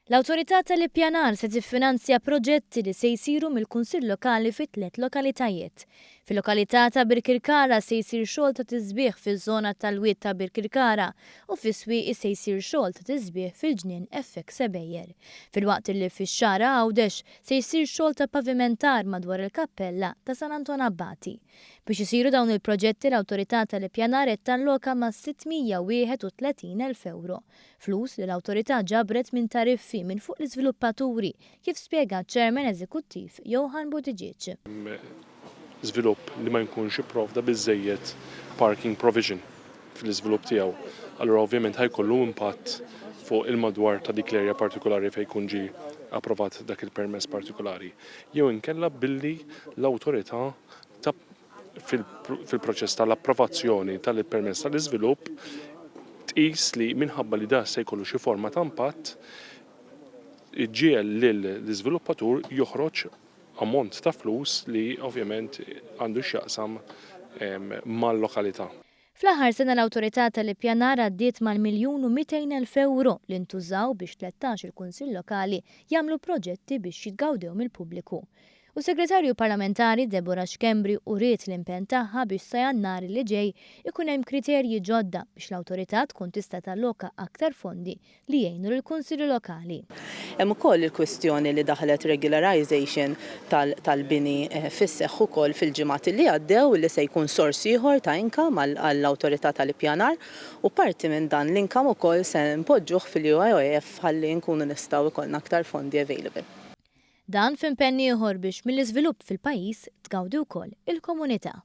L-Awtorità tal-Ippjanar se tiffinanzja proġetti li se jsiru mill-Kunsill Lokali fi tliet lokalitajiet. Fil-lokalità ta' Birkirkara se jsir xogħol ta' tisbiħ fiż-żona tal-Wied ta' Birkirkara u fis-Swieqi se jsir xogħol ta' tisbiħ fil-Ġnien FX Ebejer. Filwaqt li fix-Xagħra Għawdex se jsir xogħol ta' pavimentar madwar il-Kappella ta' San Anton Abbati. Biex isiru dawn il-proġetti l-Awtorità tal-Ippjanar qed talloka mas-631,000 ewro. Flus li l-Awtorità ġabret minn tariffi minn fuq l-iżviluppaturi, kif spjega ċ-Chairman Eżekuttiv Johann Buttigieg. Żvilupp li ma jkunx ipprovda biżżejjed parking provision fl-iżvilupp tiegħu, allura ovvjament ħa jkollu impatt fuq il-madwar ta' dik l-area partikolari fejn jkun ġie approvat dak il-permess partikolari. Jew inkella billi l-awtorità ta' fil-proċess tal-approvazzjoni tal-permess tal-iżvilupp tqis li minħabba li da se jkollu xi forma ta' impatt iġġiegħel lill-iżviluppatur joħroġ ammont ta' flus li ovvjament għandu x'jaqsam mal-lokalità. Fl-aħħar sena l-Awtorità tal-Ippjanar għaddiet mal-1,200,000 ewro li ntużaw biex 13 il-Kunsill Lokali jagħmlu proġetti biex jitgawdew mill-pubbliku. U s-Segretarju Parlamentari Deborah Schembri uriet l-impenn tagħha biex sa Jannar li ġej ikun hemm kriterji ġodda biex l-awtorità tkun tista' talloka aktar fondi li jgħinu lill-Kunsilli Lokali. Hemm ukoll il-kwistjoni li daħlet regularisation tal-bini fis-seħħ ukoll fil-ġimgħat li għaddew li se jkun sors ieħor ta' income għall-Awtorità tal-Ippjanar u parti minn dan l-income ukoll se npoġġuh fil-UIOF ħalli nkunu nistgħu jkollna aktar fondi available. Dan f'impenn ieħor biex mill-iżvilupp fil-pajjiż tgawdi wkoll il-komunità.